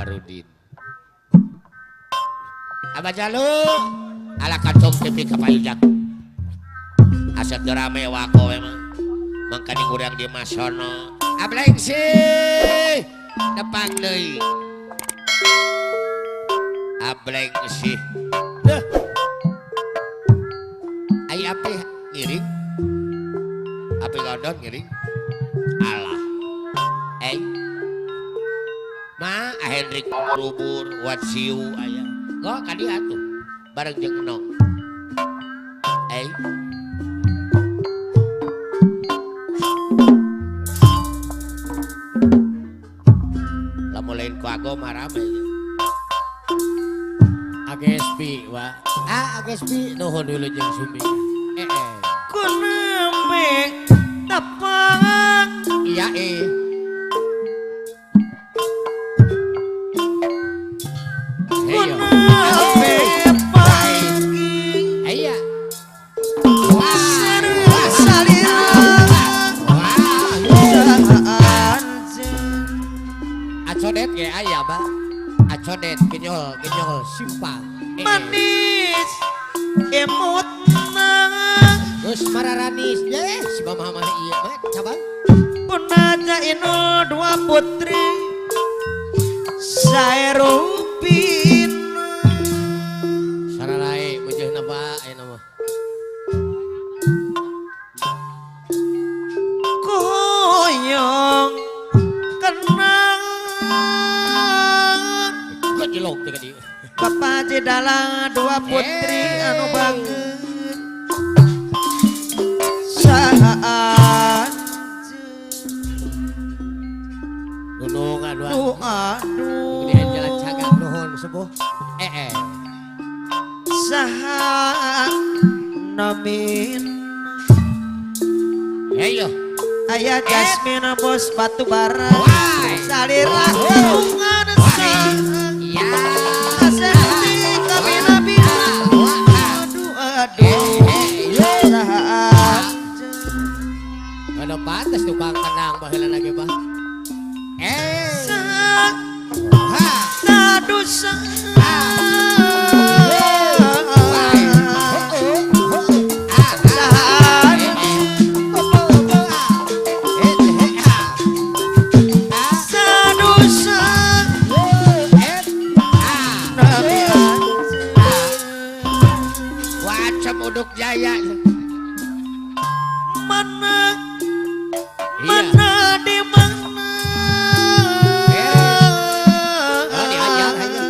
Komarudin. Abah Jalu ala kacong TV ka payujak. Asep rame wako emang. Mangkani urang di Masono. Ableng sih depang deui. Ableng sih. Deh. Ai api ngiring. Api godon ngiring. Alah. Eh. Ma Hendrik Rubur Watsiu aya. Go ka dieu atuh. Bareng jeung Enong. Eh. Lamun lain ku ago mah rame. Agespi wa. Ah Agespi nuhun wilujeng sumi. Eh eh. Ku nembe tepang. Iya eh. Ku nembe pagi. Iya. Acodet ge aya ba. Acodet genyol genyol simpang. Manis emutna. Geus mararanis ye si mama mah ieu mah cabang. Punaja inul dua putri saerupin. Sararae meujeuhna ba ayeuna mah. Koyong kenang. Gojlok teh ka dieu. Bapak Jedalang dua putri anu bageun saha gunung aduh aduh jalan cagak nuhun sepuh eh eh saha namin ayo aya Jasmine bos batu bara salira kagungan saha iya ada pantas tukang tenang baheula lagi bah. Eh. Ha. Sadusa. Wacem uduk jaya. Mana mana di mana? Oh diajar aja.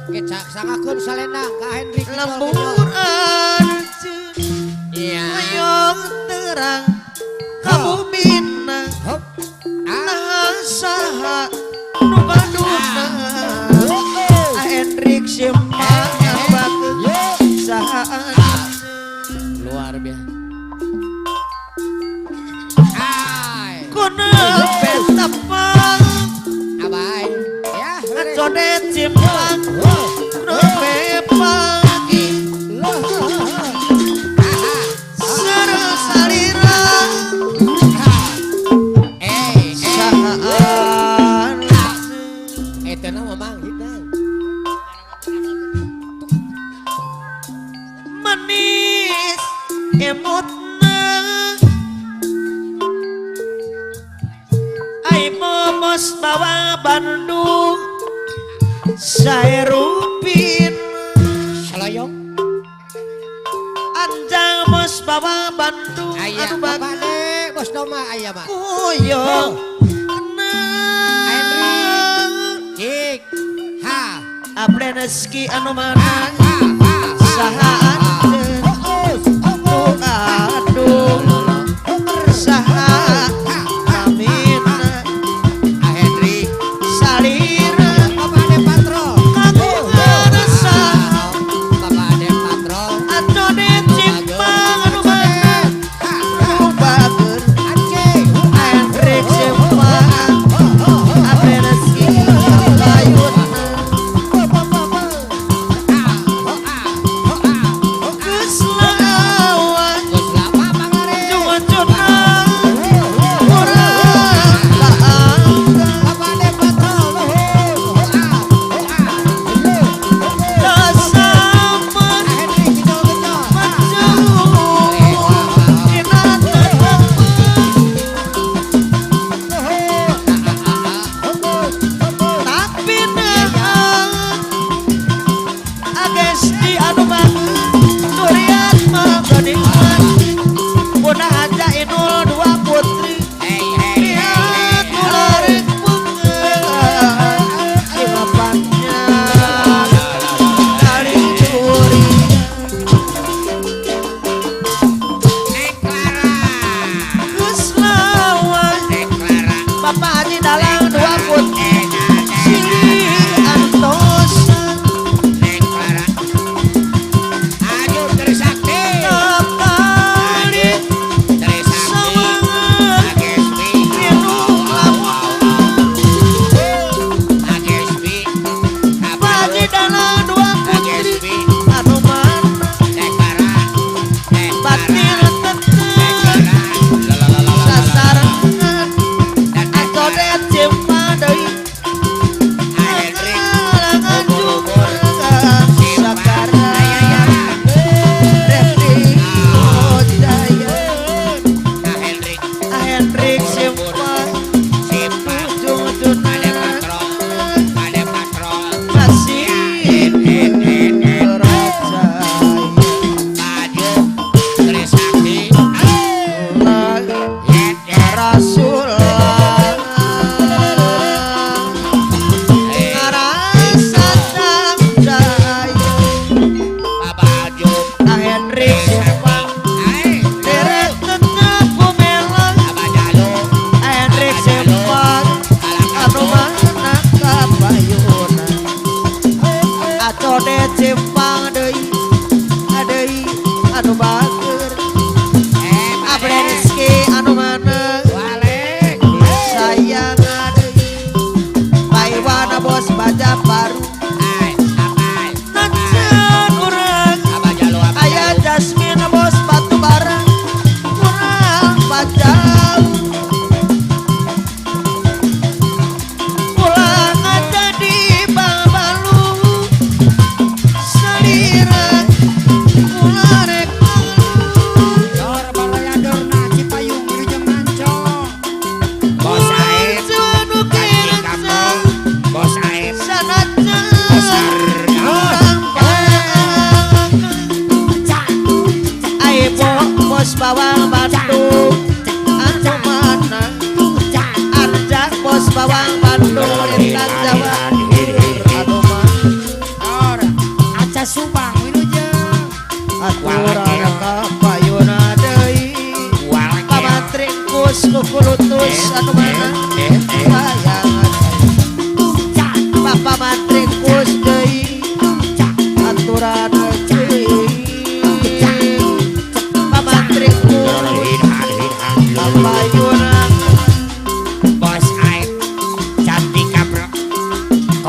Kecak sangakeun salendang ka Hendrik. Lembur anjeun. Iya. Hoyong terang ka bumina. Nah saha nu baduna. Hendrik simpang bageun saha anjeun. Luar biasa. Kuna petapang abai ya acodet simpang nembe pagi sareng salira sahaan eta na mamang hidang manis emotna ai momos bawa Bandung saerupin salayong anjang mos bawa Bandung aya anu bapane bos doma aya mah kuyong Henry cik ha apleneski anu manang saha anjeun aduh saha amina Henry salira Bapak Ade Patrol kagungan saha Bapak Ade Patrol acodet simpang anu manang nu bager Hendrik simpang apleneski layuna.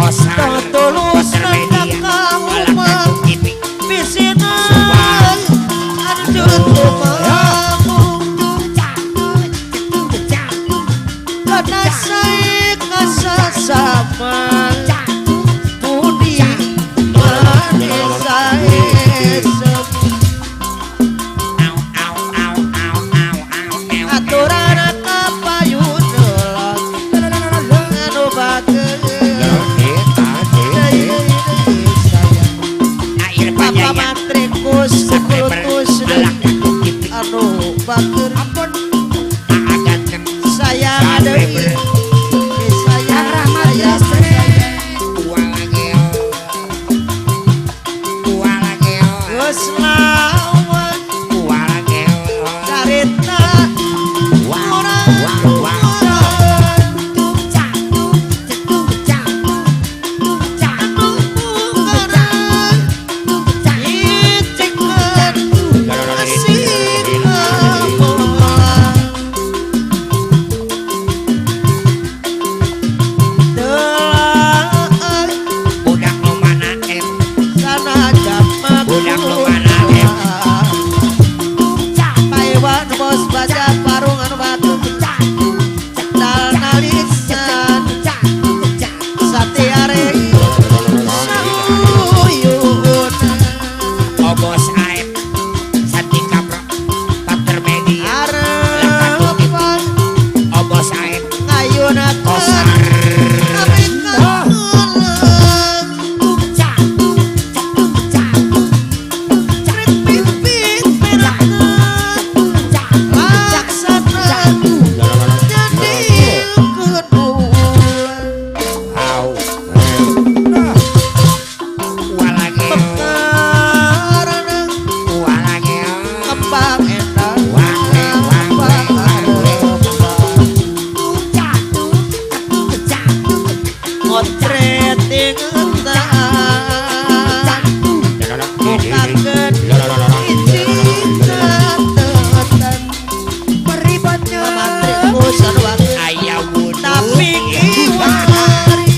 Kosar Tulus Media nang TV Bisina Anjur tumamu Kana sae kasasama Budi manis sae Aturan kapayun anu bageun Papa matrikus kulutus anu bageun sayang deui sayang sayang geus lawan carita urang Budak nu mana em Budak nu mana em Paiwan bos baca parungan batu cendal nalisan satiare sauyun Obos Aep Santika Pro Pater Media arepan Obos Aep ngayunakeun Kosar Au Walageo Walageo Aya wudu Tapi kiwari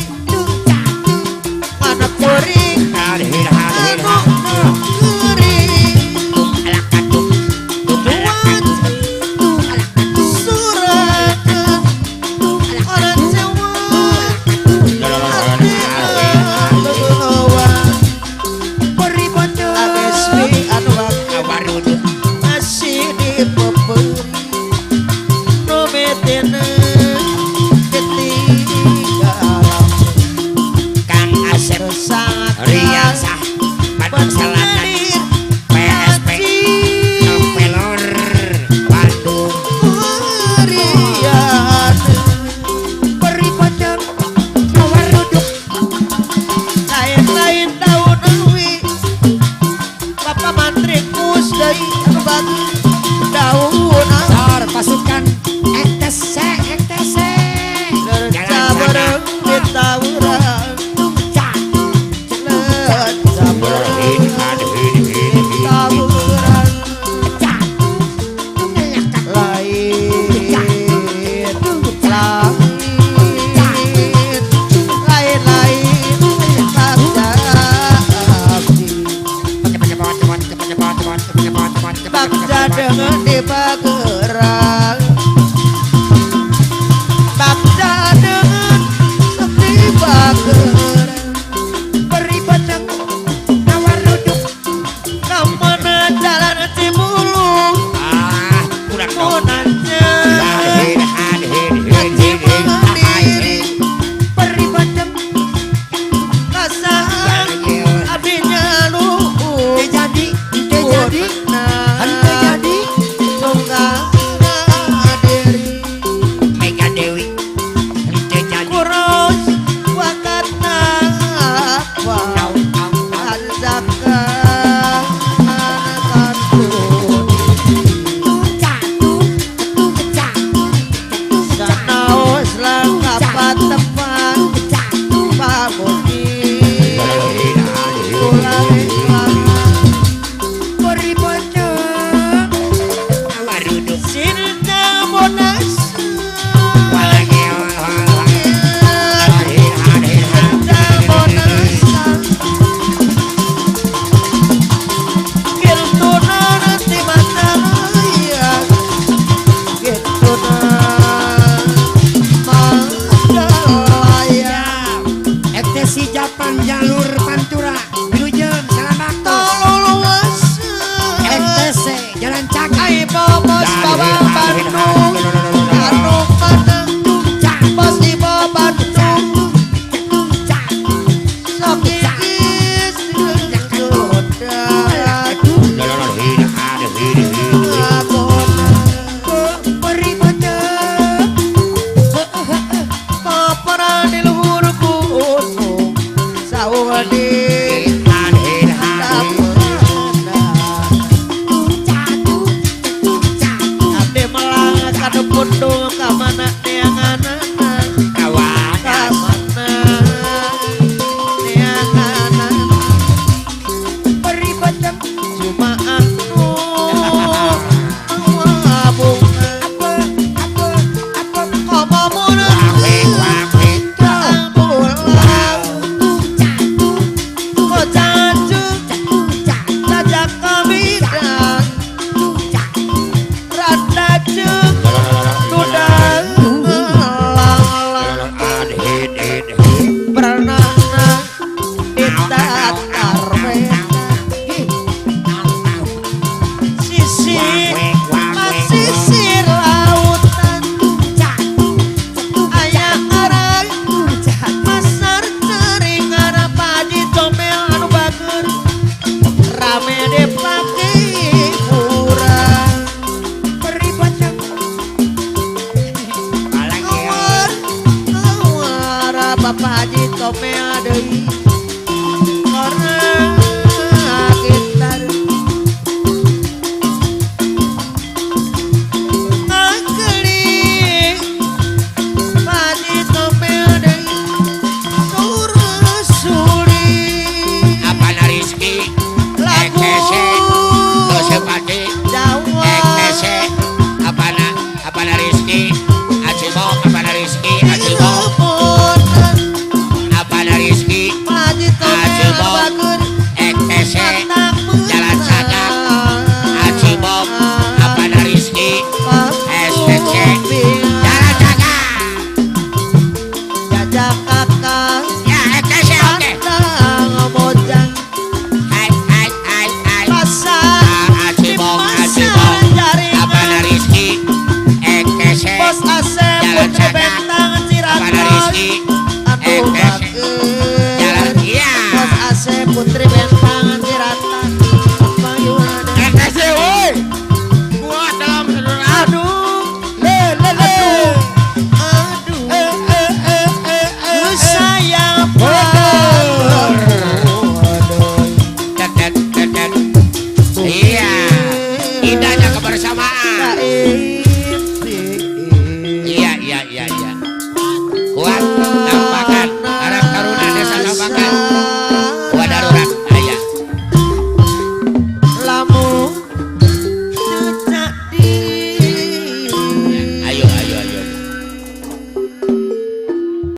anak kuring Hadir hadir anu geuring Tung alakatung Tung alakatung surangan orang Jawa ati anu Awarudu masih dipeperi nu metena ketinggalan Kang Asep sangat Riasah Persija Jalur Pantura Wilujeng salam baktos Tolong FTC Jalan Cakra Ai bos bawa Bandung anu mana bos ibu Bandung sok igis goda Papara di luhur gunung saung di Abdi melang kana pundung ka mana neanganana ka mana neanganana cuma anu bunga komo Sisir lautan aya arang pasar cering padi comel anu bager rame dipake urang ngawar ngawar Bapak Haji comel deui orang gitar ngakeling padi comel deui suri Apa Rizky lagu ETC Dosepati Jawa ETC Apana Apana Rizky Acimo Apana Rizky Acimo Ibu Apana Rizky Haji Tomel Acimo bagus.